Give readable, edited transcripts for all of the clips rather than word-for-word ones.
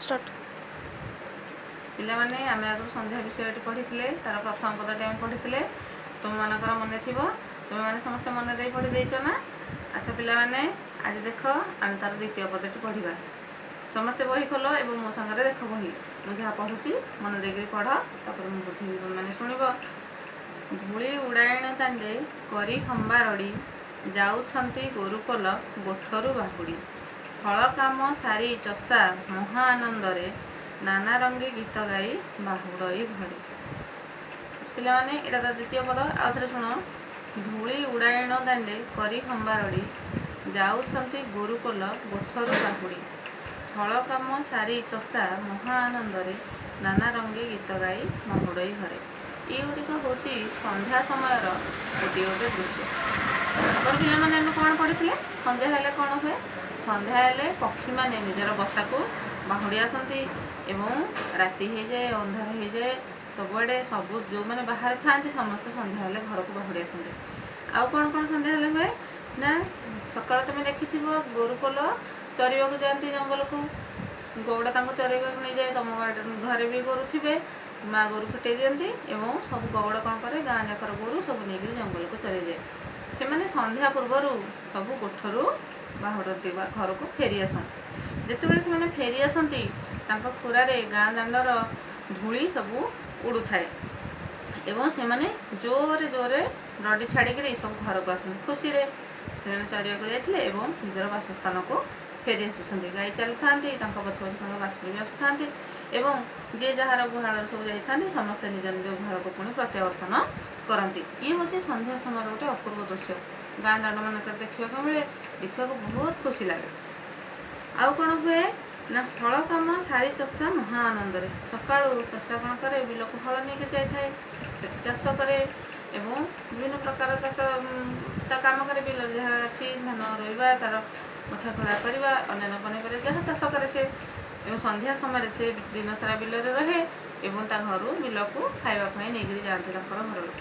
Start. ପିଲାମାନେ, ଆମେ ଆଗରୁ ସନ୍ଧ୍ୟା ବିଷୟଟି ପଢ଼ିଥିଲେ। ତାର ପ୍ରଥମ ପଦଟି ଆମେ ପଢ଼ିଥିଲେ। ତୁମମାନଙ୍କର ମନେ ଥିବ। ତୁମେମାନେ ସମସ୍ତେ ମନେ ଦେଇ ପଢ଼ି ଦେଇଛ ନା? ଆଚ୍ଛା ପିଲାମାନେ, ଆଜି ଦେଖ, ଆମେ ତାର ଦ୍ୱିତୀୟ ପଦଟି ପଢ଼ିବା। ସମସ୍ତେ ବହି ଖୋଲ ଏବଂ ମୋ ସାଙ୍ଗରେ ଦେଖ ବହି। ମୁଁ ଯାହା ପଢ଼ୁଛି, ମନ ଦେଇକରି ପଢ଼। ତାପରେ ମୁଁ ବୁଝେଇବି, ତୁମେମାନେ ଶୁଣିବ। ଧୂଳି ଉଡ଼ାଇଣ ଦାଣ୍ଡେ କରି ହମ୍ବାରଡ଼ି, ଯାଉଛନ୍ତି ଗୋରୁପଲ ଗୋଠରୁ ବାହୁଡ଼ି। ହଳ କାମ ସାରି ଚଷା ମହା ଆନନ୍ଦରେ, ନାନା ରଙ୍ଗେ ଗୀତ ଗାଇ ବାହୁଡ଼ଇ ଘରେ। ପିଲାମାନେ, ଏଇଟା ତ ଦ୍ୱିତୀୟ ପଦ। ଆଉ ଥରେ ଶୁଣ। ଧୂଳି ଉଡ଼ାଇଣ ଦାଣ୍ଡେ କରି ହମ୍ବାରଡ଼ି, ଯାଉଛନ୍ତି ଗୋରୁପଲ ଗୋଠରୁ ବାହୁଡ଼ି। ହଳ କାମ ସାରି ଚଷା ମହା ଆନନ୍ଦରେ, ନାନା ରଙ୍ଗେ ଗୀତ ଗାଇ ବାହୁଡ଼ଇ ଘରେ। ଏଗୁଡ଼ିକ ହେଉଛି ସନ୍ଧ୍ୟା ସମୟର ଗୋଟିଏ ଗୋଟିଏ ଦୃଶ୍ୟ। ଆଗରୁ ପିଲାମାନେ, ଆମେ କ'ଣ ପଢ଼ିଥିଲେ? ସନ୍ଧ୍ୟା ହେଲେ କ'ଣ ହୁଏ? ସନ୍ଧ୍ୟା ହେଲେ ପକ୍ଷୀମାନେ ନିଜର ବସାକୁ ବାହୁଡ଼ି ଆସନ୍ତି ଏବଂ ରାତି ହେଇଯାଏ, ଅନ୍ଧାର ହେଇଯାଏ ସବୁଆଡ଼େ। ସବୁ ଯେଉଁମାନେ ବାହାରେ ଥାଆନ୍ତି, ସମସ୍ତେ ସନ୍ଧ୍ୟା ହେଲେ ଘରକୁ ବାହୁଡ଼ି ଆସନ୍ତି। ଆଉ କ'ଣ କ'ଣ ସନ୍ଧ୍ୟା ହେଲେ ହୁଏ ନା, ସକାଳୁ ତୁମେ ଦେଖିଥିବ, ଗୋରୁ ପଲ ଚରିବାକୁ ଯାଆନ୍ତି ଜଙ୍ଗଲକୁ। ଗଉଡ଼ ତାଙ୍କୁ ଚରେଇବାକୁ ନେଇଯାଏ। ତମ ଘରେ ବି ଗୋରୁ ଥିବେ। ମା ଗୋରୁ ଫିଟେଇ ଦିଅନ୍ତି ଏବଂ ସବୁ ଗଉଡ଼ କ'ଣ କରେ, ଗାଁ ଯାକର ଗୋରୁ ସବୁ ନେଇକରି ଜଙ୍ଗଲକୁ ଚରେଇଯାଏ। ସେମାନେ ସନ୍ଧ୍ୟା ପୂର୍ବରୁ ସବୁ ଗୋଠରୁ ବାହୁଡ଼ନ୍ତି ବା ଘରକୁ ଫେରି ଆସନ୍ତି। ଯେତେବେଳେ ସେମାନେ ଫେରି ଆସନ୍ତି, ତାଙ୍କ ଖୁରାରେ ଗାଁ ଦାଣ୍ଡର ଧୂଳି ସବୁ ଉଡ଼ୁଥାଏ ଏବଂ ସେମାନେ ଜୋରେ ଜୋରେ ରଡ଼ି ଛାଡ଼ିକିରି ସବୁ ଘରକୁ ଆସନ୍ତି ଖୁସିରେ। ସେମାନେ ଚରିବାକୁ ଯାଇଥିଲେ ଏବଂ ନିଜର ବାସସ୍ଥାନକୁ ଫେରି ଆସୁଛନ୍ତି। ଗାଈ ଚାଲୁଥାନ୍ତି, ତାଙ୍କ ପଛେ ପଛେ ତାଙ୍କ ବାଛୁରୀ ବି ଆସୁଥାନ୍ତି ଏବଂ ଯିଏ ଯାହାର ଗୁହାଳରେ ସବୁ ଯାଇଥାନ୍ତି, ସମସ୍ତେ ନିଜ ନିଜ ଗୁହାଳକୁ ପୁଣି ପ୍ରତ୍ୟାବର୍ତ୍ତନ କରନ୍ତି। ଇଏ ହେଉଛି ସନ୍ଧ୍ୟା ସମୟର ଗୋଟେ ଅପୂର୍ବ ଦୃଶ୍ୟ। ଗାଁ ଦାଣ୍ଡମାନଙ୍କରେ ଦେଖିବାକୁ ମିଳେ। ଦେଖିବାକୁ ବହୁତ ଖୁସି ଲାଗେ। ଆଉ କ'ଣ ହୁଏ ନା, ହଳ କାମ ସାରି ଚଷା ମହା ଆନନ୍ଦରେ। ସକାଳୁ ଚଷା କ'ଣ କରେ? ବିଲକୁ ହଳ ନେଇକି ଯାଇଥାଏ। ସେଠି ଚାଷ କରେ ଏବଂ ବିଭିନ୍ନ ପ୍ରକାର ଚାଷ ତା କାମ କରେ। ବିଲରେ ଯାହା ଅଛି, ଧାନ ରୋଇବା, ତାର ବଛା ଖୋଳା କରିବା, ଅନ୍ୟାନ୍ୟ ପନିପରିବା ଯାହା ଚାଷ କରେ ସେ। ଏବଂ ସନ୍ଧ୍ୟା ସମୟରେ ସେ ଦିନସାରା ବିଲରେ ରହେ ଏବଂ ତା ଘରୁ ବିଲକୁ ଖାଇବା ପାଇଁ ନେଇକରି ଯାଆନ୍ତି ତାଙ୍କର ଘର ଲୋକ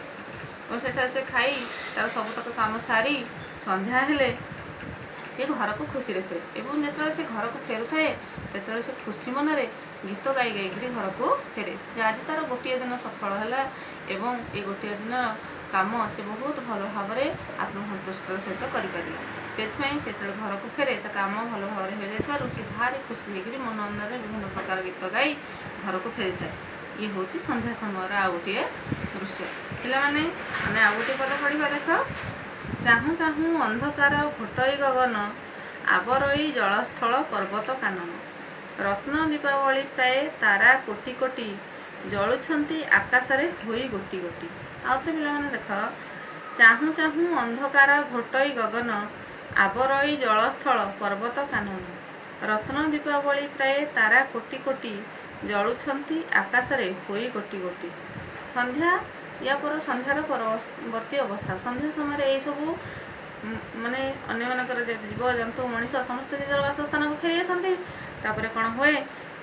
ଏବଂ ସେଠାରେ ସେ ଖାଇ ତାର ସବୁତକ କାମ ସାରି ସନ୍ଧ୍ୟା ହେଲେ ସେ ଘରକୁ ଖୁସିରେ ଫେରେ। ଏବଂ ଯେତେବେଳେ ସେ ଘରକୁ ଫେରୁଥାଏ, ସେତେବେଳେ ସେ ଖୁସି ମନରେ ଗୀତ ଗାଇ ଗାଇକରି ଘରକୁ ଫେରେ ଯେ ଆଜି ତାର ଗୋଟିଏ ଦିନ ସଫଳ ହେଲା ଏବଂ ଏଇ ଗୋଟିଏ ଦିନର କାମ ସେ ବହୁତ ଭଲ ଭାବରେ ଆତ୍ମସନ୍ତୁଷ୍ଟର ସହିତ କରିପାରିଲା। ସେଥିପାଇଁ ସେ ଯେତେବେଳେ ଘରକୁ ଫେରେ, ତା କାମ ଭଲ ଭାବରେ ହୋଇଯାଇଥିବାରୁ ସେ ଭାରି ଖୁସି ହେଇକରି ମନ ଆନନ୍ଦରେ ବିଭିନ୍ନ ପ୍ରକାର ଗୀତ ଗାଇ ଘରକୁ ଫେରିଥାଏ। ଇଏ ହେଉଛି ସନ୍ଧ୍ୟା ସମୟର ଆଉ ଗୋଟିଏ ଦୃଶ୍ୟ। ପିଲାମାନେ, ଆମେ ଆଉ ଗୋଟିଏ ପଦ ପଢ଼ିବା, ଦେଖ। ଚାହୁଁ ଚାହୁଁ ଅନ୍ଧକାର ଘୋଟଇ ଗଗନ, ଆବରଇ ଜଳସ୍ଥଳ ପର୍ବତ କାନନ। ରତ୍ନ ଦୀପାବଳି ପ୍ରାୟ ତାରା କୋଟି କୋଟି, ଜଳୁଛନ୍ତି ଆକାଶରେ ହୋଇ ଗୋଟି ଗୋଟି। ଆଉ ଥରେ ପିଲାମାନେ ଦେଖ। ଚାହୁଁ ଚାହୁଁ ଅନ୍ଧକାର ଘୋଟଇ ଗଗନ, ଆବରଇ ଜଳସ୍ଥଳ ପର୍ବତ କାନନ। ରତ୍ନ ଦୀପାବଳି ପ୍ରାୟ ତାରା କୋଟି କୋଟି, ଜଳୁଛନ୍ତି ଆକାଶରେ ହୋଇ ଗୋଟି ଗୋଟି। ସନ୍ଧ୍ୟା, ୟା ପର ସନ୍ଧ୍ୟାର ପରବର୍ତ୍ତୀ ଅବସ୍ଥା। ସନ୍ଧ୍ୟା ସମୟରେ ଏଇସବୁ ମାନେ ଅନ୍ୟମାନଙ୍କର ଯେମିତି ଜୀବଜନ୍ତୁ, ମଣିଷ ସମସ୍ତେ ନିଜର ବାସସ୍ଥାନକୁ ଫେରି ଆସନ୍ତି। ତାପରେ କ'ଣ ହୁଏ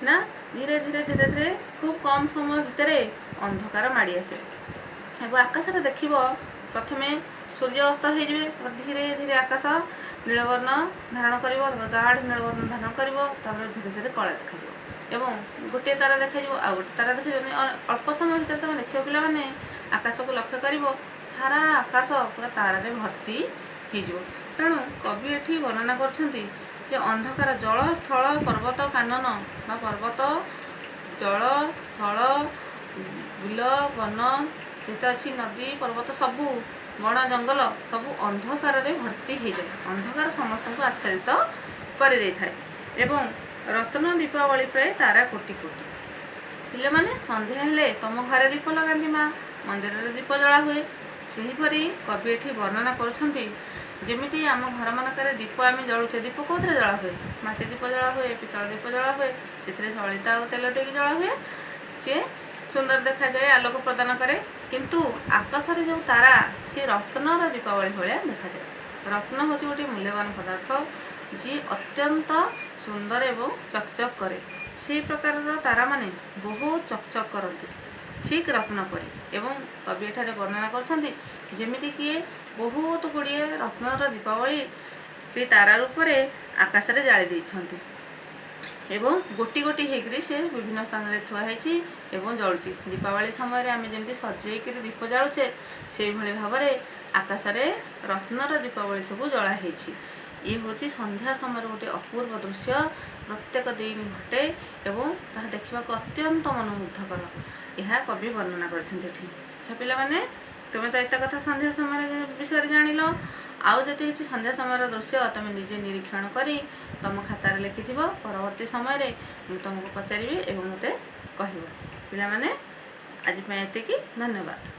ନା, ଧୀରେ ଧୀରେ ଧୀରେ ଧୀରେ ଖୁବ୍ କମ୍ ସମୟ ଭିତରେ ଅନ୍ଧକାର ମାଡ଼ି ଆସେ ଏବଂ ଆକାଶରେ ଦେଖିବ, ପ୍ରଥମେ ସୂର୍ଯ୍ୟ ଅସ୍ତ ହେଇଯିବେ। ତାପରେ ଧୀରେ ଧୀରେ ଆକାଶ ନୀଳବର୍ଣ୍ଣ ଧାରଣ କରିବ, ତାପରେ ଗାଢ଼ ନୀଳବର୍ଣ୍ଣ ଧାରଣ କରିବ, ତାପରେ ଧୀରେ ଧୀରେ କଳା ଦେଖାଯିବ ଏବଂ ଗୋଟିଏ ତାରା ଦେଖାଯିବ, ଆଉ ଗୋଟେ ତାରା ଦେଖାଯିବ। ଅଳ୍ପ ସମୟ ଭିତରେ ତୁମେ ଦେଖିବ ପିଲାମାନେ, ଆକାଶକୁ ଲକ୍ଷ୍ୟ କରିବ, ସାରା ଆକାଶ ପୁରା ତାରାରେ ଭର୍ତ୍ତି ହେଇଯିବ। ତେଣୁ କବି ଏଠି ବର୍ଣ୍ଣନା କରୁଛନ୍ତି ଯେ ଅନ୍ଧକାର ଜଳ ସ୍ଥଳ ପର୍ବତ କାନନ ବା ପର୍ବତ, ଜଳ, ସ୍ଥଳ, ବିଲ, ବନ ଯେତେ ଅଛି, ନଦୀ, ପର୍ବତ, ସବୁ ବଣ ଜଙ୍ଗଲ ସବୁ ଅନ୍ଧକାରରେ ଭର୍ତ୍ତି ହେଇଯାଏ। ଅନ୍ଧକାର ସମସ୍ତଙ୍କୁ ଆଚ୍ଛାଦିତ କରିଦେଇଥାଏ ଏବଂ ରତ୍ନ ଦୀପାବଳି ପ୍ରାୟ ତାରା କୋଟି କୋଟି। ପିଲାମାନେ, ସନ୍ଧ୍ୟା ହେଲେ ତମ ଘରେ ଦୀପ ଲଗାନ୍ତି ମା, ମନ୍ଦିରରେ ଦୀପ ଜଳା ହୁଏ। ସେହିପରି କବି ଏଠି ବର୍ଣ୍ଣନା କରୁଛନ୍ତି, ଯେମିତି ଆମ ଘରମାନଙ୍କରେ ଦୀପ ଆମେ ଜଳୁଛେ। ଦୀପ କେଉଁଥିରେ ଜଳା ହୁଏ? ମାଟି ଦୀପ ଜଳା ହୁଏ, ପିତ୍ତଳ ଦୀପ ଜଳା ହୁଏ। ସେଥିରେ ସଳିତା ଆଉ ତେଲ ଦେଇକି ଜଳା ହୁଏ। ସିଏ ସୁନ୍ଦର ଦେଖାଯାଏ, ଆଲୋକ ପ୍ରଦାନ କରେ। କିନ୍ତୁ ଆକାଶରେ ଯେଉଁ ତାରା, ସିଏ ରତ୍ନର ଦୀପାବଳି ଭଳିଆ ଦେଖାଯାଏ। ରତ୍ନ ହେଉଛି ଗୋଟିଏ ମୂଲ୍ୟବାନ ପଦାର୍ଥ, ଯିଏ ଅତ୍ୟନ୍ତ ସୁନ୍ଦର ଏବଂ ଚକଚକ୍ କରେ। ସେଇ ପ୍ରକାରର ତାରାମାନେ ବହୁତ ଚକଚକ୍ କରନ୍ତି, ଠିକ୍ ରତ୍ନ ପରି। ଏବଂ କବି ଏଠାରେ ବର୍ଣ୍ଣନା କରୁଛନ୍ତି, ଯେମିତି କିଏ ବହୁତ ଗୁଡ଼ିଏ ରତ୍ନର ଦୀପାବଳି ସେ ତାରା ରୂପରେ ଆକାଶରେ ଜାଳି ଦେଇଛନ୍ତି। ଏବଂ ଗୋଟି ଗୋଟି ହେଇକରି ସେ ବିଭିନ୍ନ ସ୍ଥାନରେ ଥୁଆ ହେଇଛି ଏବଂ ଜଳୁଛି। ଦୀପାବଳି ସମୟରେ ଆମେ ଯେମିତି ସଜେଇକରି ଦୀପ ଜାଳୁଛେ, ସେଇଭଳି ଭାବରେ ଆକାଶରେ ରତ୍ନର ଦୀପାବଳି ସବୁ ଜଳା ହେଇଛି। ଇଏ ହେଉଛି ସନ୍ଧ୍ୟା ସମୟରେ ଗୋଟିଏ ଅପୂର୍ବ ଦୃଶ୍ୟ। ପ୍ରତ୍ୟେକ ଦିନ ଘଟେ ଏବଂ ତାହା ଦେଖିବାକୁ ଅତ୍ୟନ୍ତ ମନୋମୁଗ୍ଧକର। ଏହା କବି ବର୍ଣ୍ଣନା କରିଛନ୍ତି ଏଠି। ଆଚ୍ଛା ପିଲାମାନେ, ତୁମେ ତ ଏତେ କଥା ସନ୍ଧ୍ୟା ସମୟରେ ବିଷୟରେ ଜାଣିଲ। ଆଉ ଯେତେ କିଛି ସନ୍ଧ୍ୟା ସମୟର ଦୃଶ୍ୟ ତୁମେ ନିଜେ ନିରୀକ୍ଷଣ କରି ତୁମ ଖାତାରେ ଲେଖିଥିବ। ପରବର୍ତ୍ତୀ ସମୟରେ ମୁଁ ତୁମକୁ ପଚାରିବି ଏବଂ ମୋତେ କହିବ। ପିଲାମାନେ, ଆଜି ପାଇଁ ଏତିକି। ଧନ୍ୟବାଦ।